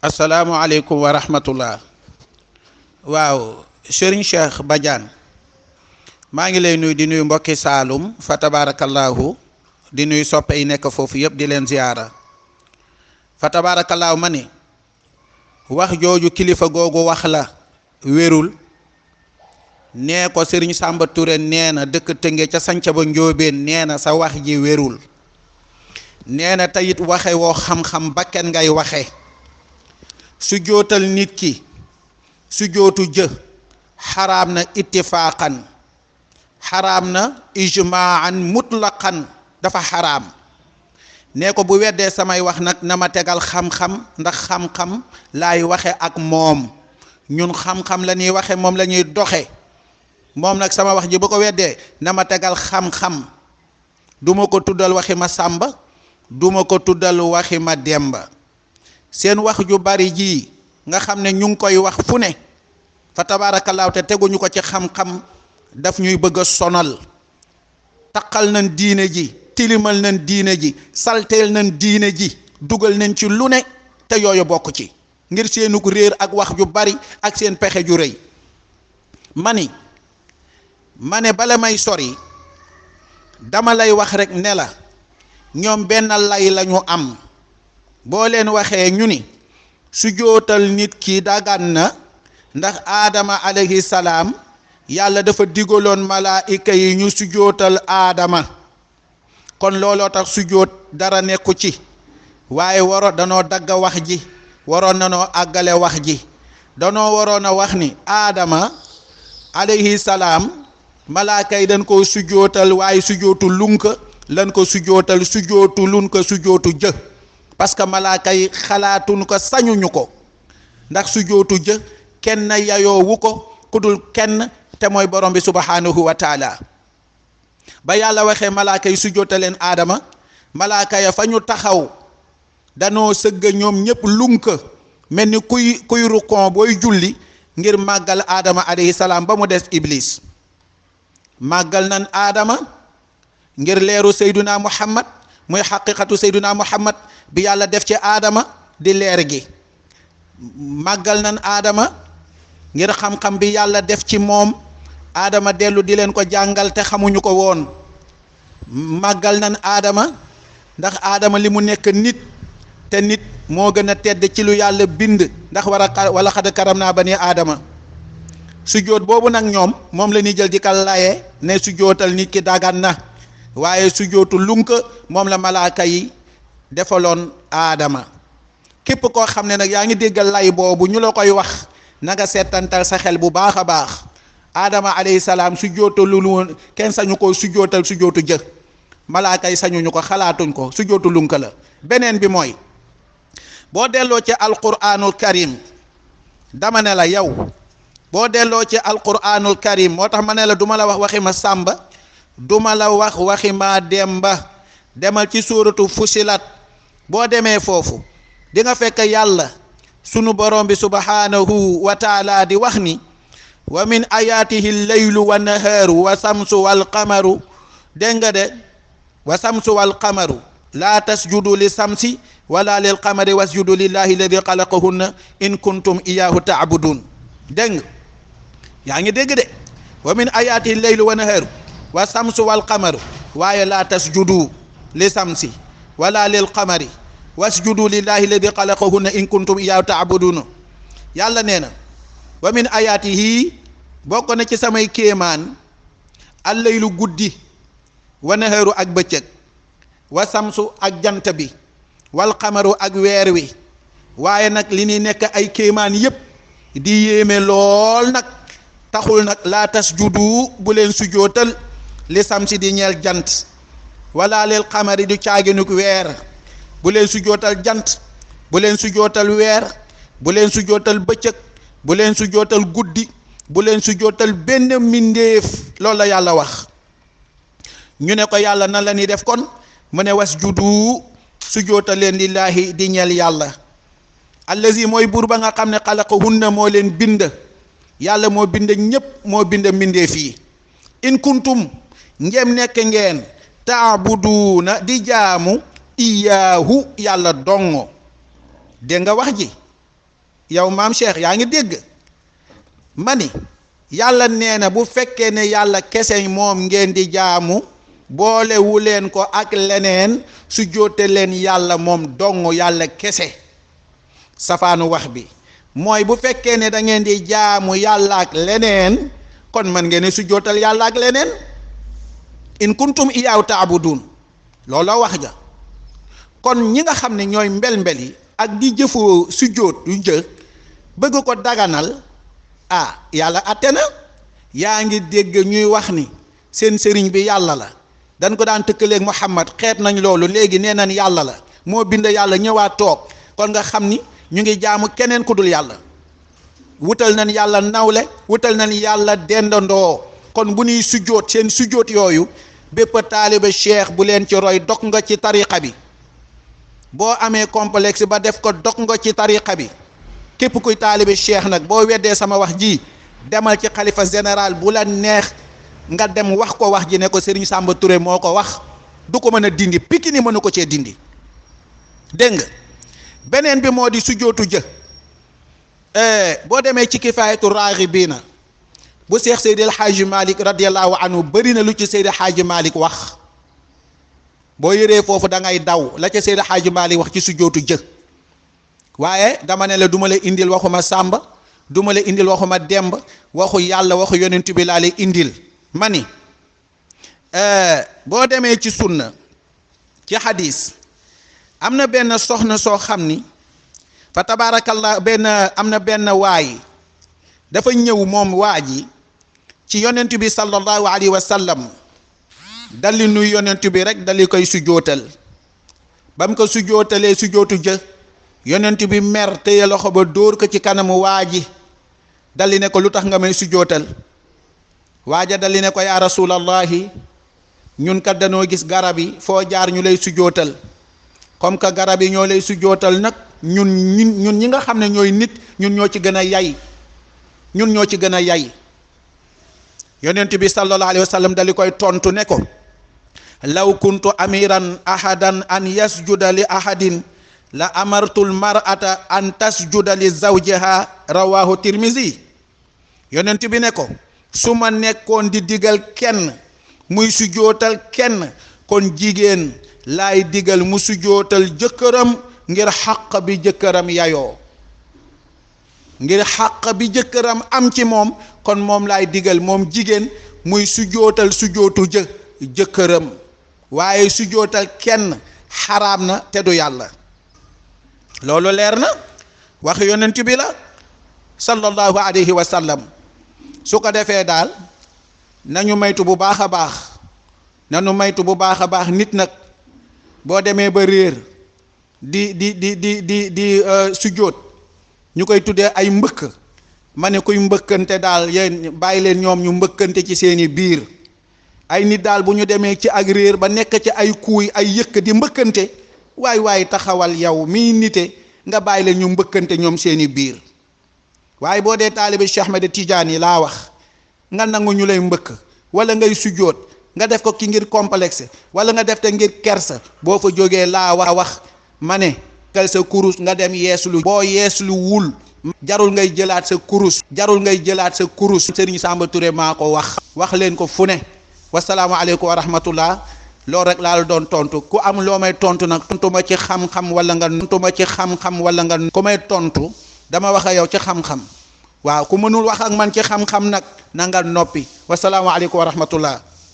asalaamualeykum wa rahmatullah. waaw Serigne Cheikh Badiane maa ngi lay nuyu di nuyu mbokki Saalum fa tabarakallahu di nuyu soppe yi nekk foofu yëpp di leen ziyaara fa tabarakallahu ma ni wax jooju kilifa googu wax la wérul nee ko Serigne Samba Touré nee na dëkk Tënge ca sanca ba Njóobeen nee na sa wax ji wérul nee na teyit waxe woo xam-xam bakken ngay waxe su jootal nit ki su jootu jë xaraam na ittifaaqan xaraam na ijmaan mutlaqan dafa xaraam nee ko bu weddee samay wax nag na ma tegal xam-xam ndax xam-xam laay waxe ak moom ñun xam-xam la ñuy waxe moom la ñuy doxe moom nag sama wax ji bu ko weddee na ma tegal xam-xam duma ko tuddal waxi ma sàmba duma ko tuddal waxi ma demba seen wax ju bari ji nga xam ne ñu ngi koy wax fu ne fa tabaarakallaahu te teguñu ko ci xam-xam daf ñuy bëgg a sonal taqal nañ diine ji tilimal nañ diine ji salteel nañ diine ji dugal nañ ci lu ne te yooyu bokk ci ngir seenug réer ak wax ju bari ak seen pexe ju rëy ma ne bala may sori dama lay wax rek ne la ñoom benn lay lañu am boo leen waxee ñu ni su jootal nit ki dagan na ndax aadama alayhi salaam yàlla dafa digaloon malaayika yi ñu su jootal aadama kon looloo tax su joot dara nekku ci waaye danoo dagg wax ji waroon nanoo àggale wax ji danoo waroon a wax ni aadama alayhi salaam malaaka yi dañ ko su jootal waaye su jootu lunka lan ko su jootal su jootu lunka su jootu jë parce que malaaka yi xalaatuñu ko sañuñu ko ndax su jootu jë kenn yayoowu ko kudul kenn te mooy borom bi subhanahu wa taala ba yàlla waxee malaaka yi su jootaleen aadama malaaka ya fa ñu taxaw danoo sëgg ñoom ñëpp lunka mel ni kuy rukon booy julli ngir màggal aadama alayhi salaam ba mu des iblis màggal nan aadama ngir leeru sayduna muhammad muy xaqiqatu sayduna muhammad bi yàlla def ci aadama di leer gi màggal nan aadama ngir xam-xam bi yàlla def ci moom aadama dellu di leen ko jàngal te xamuñu ko woon màggal nan aadama ndax aadama li mu nekk nit te nit moo gën a tedd ci lu yàlla bind ndax wala xad karam naa bani aadama sujjóot boobu nag ñoom moom la ñuy jël di ka laye ne sujjóotal nit ki dagan na waaye sujjóotu lunka moom la malaaka yi defaloon aadama képp koo xam ne nag yaa ngi déggal lay boobu ñu la koy wax na nga seetantal sa xel bu baax a baax aadama alayhi salaam sujjóotalu woon kenn sañu ko sujjóotal sujjóotu jë malaaka yi sañuñu ko xalaatuñ ko sujjóotu lunka la beneen bi mooy boo delloo ci alquranul karim dama ne la yow boo delloo ci alquranul karim moo tax ma ne la duma la wax waxi ma sàmba duma la wax waxi ma demba demal ci suuratu fusilat boo demee foofu di nga fekk yàlla sunu borom bi subhanahu wa taala di wax ni wa min ayatihi leylu wa nahaaru wa samsu wal qamaru dégg nga de wa samsu wal qamaru laa tasjudu li samsi wala lil qamari wasjudu lillahi alladi xalaqahunna in kuntum iyahu taabudun dégg nga yaa ngi dégg de wa min ayatihi leylu wa nahaaru wa samsu wal qamaru waaye laa tasjudu li samsi wala lil qamari wasjudu lillahi alladi xalaqahunna in kuntum iyaahu taabuduna yàlla nee na wa min ayaatihi bokk na ci samay kéemaan allaylu guddi wa naharu ak bëccëg wa samsu ak jant bi wal qamaru ak weer wi waaye nag li ñuy nekk ay kéemaan yépp di yéeme lool nag taxul nag laa tasjudu bu leen sujootal li samsi di ñeel jant wala lil qamari du caaginuk weer bu leen sujootal jant bu leen sujootal weer bu leen sujootal bëccëg bu leen sujootal guddi bu leen sujootal benn mbindéef loolu la yàlla wax ñu ne ko yàlla nan la ñuy def kon mu ne wasjudu sujootal leen lillaahi di ñeel yàlla allazi mooy buur ba nga xam ne xalaqahunna moo leen bind yàlla moo bind ñépp moo bind mbindéef yi in kuntum ngem nekk ngeen taabuduuna di jaamu iyaahu yàlla dongo dégg nga wax ji yow maam Cheikh yaa ngi dégg ma ni yàlla nee na bu fekkee ne yàlla kese moom ngeen di jaamu boolewu leen ko ak leneen su joote leen yàlla moom dong yàlla kese. safaanu wax bi mooy bu fekkee ne da ngeen di jaamu yàlla ak leneen kon man ngeen ne su jootal yàlla ak leneen in kuntum iyaahu taabudun looloo wax ja kon ñi nga xam ne ñooy mbel-mbel yi ak di jëfoo su joot yu një bëgg ko daganal yàlla atte na. yaa ngi dégg ñuy wax ni seen sëriñ bi yàlla la dañ ko daan tëkkaleeg Muhammad xeet nañ loolu léegi nee nañ yàlla la moo bind yàlla ñëwaat toog kon nga xam ni ñu ngi jaamu keneen ku dul yàlla wutal nañ yàlla nawle wutal nañ yàlla dendandoo kon bu ñuy sujjóot seen sujjóot yooyu bépp taaliba cheikh bu leen ci roy dog nga ci tariqa bi boo amee complexe ba def ko dog nga ci tariqa bi képp kuy taaliba cheikh nag boo weddee sama wax ji demal ci xalifa général bu la neex nga dem wax ko wax ji ne ko Serigne Samba Touré moo ko wax du ko mën a dindi Pikini mënu ko cee dindi dégg nga beneen bi moo di sujjóotu jë boo demee ci kifaayatu raaxibiina bu Seex Seydi El Hadji Malick radiyallahu anhu bëri na lu ci Seydi Hadji Malick wax boo yëree foofu da ngay daw la ca Seydi Hadji Malick wax ci sujjóotu jë waaye dama ne la duma la indil waxuma Samba duma la indil waxuma Demb waxu yàlla waxu yonent bi laa lay indil ma ni boo demee ci sunna ci hadis am na benn soxna soo xam ni fa tabaarakallah am na benn waay dafa ñëw moom waa ji ci yonent bi sallallahu alayhi wa sallam dalli nuy yonent bi rek dalli koy sujootal ba mu ko sujootalee sujootu jë yonent bi mer téye loxo ba dóor ko ci kanamu waa ji dalli ne ko lu tax nga may sujootal waaja dalli ne ko yaa rasulallahi ñun kat danoo gis garab yi foo jaar ñu lay sujootal comme que garab yi ñoo lay sujootal nag ñun ñi nga xam ne ñooy nit ñun ñoo ci gën a yay ñun ñoo ci gën a yay yonent bi sallallahu alayhi wa sallam dali koy tontu ne ko law kuntu amiran ahadan an yasjuda li ahadin la amartul mar'ata an tasjuda li zawjiha rawahu tirmizi yonent bi ne ko su ma nekkoon di digal kenn muy sujootal kenn kon jigéen laay digal mu sujootal jëkkëram ngir xàq bi jëkkëram yayoo ngir xàq bi jëkkëram am ci moom kon moom laay digal moom jigéen muy sujootal sujootu jëkkëram waaye sujootal kenn xaraam na te du yàlla loolu leer na wax yonent bi la sallallahu alayhi wa sallam su ko defee daal nañu maytu bu baax a baax nañu maytu bu baax a baax nit nag boo demee ba réer di sujjóot ñu koy tuddee ay mbëkk ma ne kuy mbëkkante daal yéen bàyyi leen ñoom ñu mbëkkante ci seeni biir ay nit daal bu ñu demee ci ak réer ba nekk ci ay kuuy ay yëkk di mbëkkante waay taxawal yow mii nite nga bàyyi leen ñu mbëkkante ñoom seeni biir waaye boo dee taalibe Cheikh Ahmed Tidiane yi laa wax nga nangu ñu lay mbëkk wala ngay sujjóot nga def ko ki ngir complexe wala nga def te ngir kersa boo fa jógee laa wax ma ne kal sa kurus nga dem yeeslu boo yeeslu wul jarul ngay jëlaat sa kurus Serigne Samba Touré maa ko wax leen ko fu ne wasalaamu aleykum wa rahmatullah loolu rek laa la doon tontu ku am loo may tontu nag tontu ma ci xam-xam wala nga ku may tontu dama wax ak yow ci xam-xam waaw ku mënul wax ak man ci xam-xam nag na nga noppi wasalaamu aleykum wa rahmatullah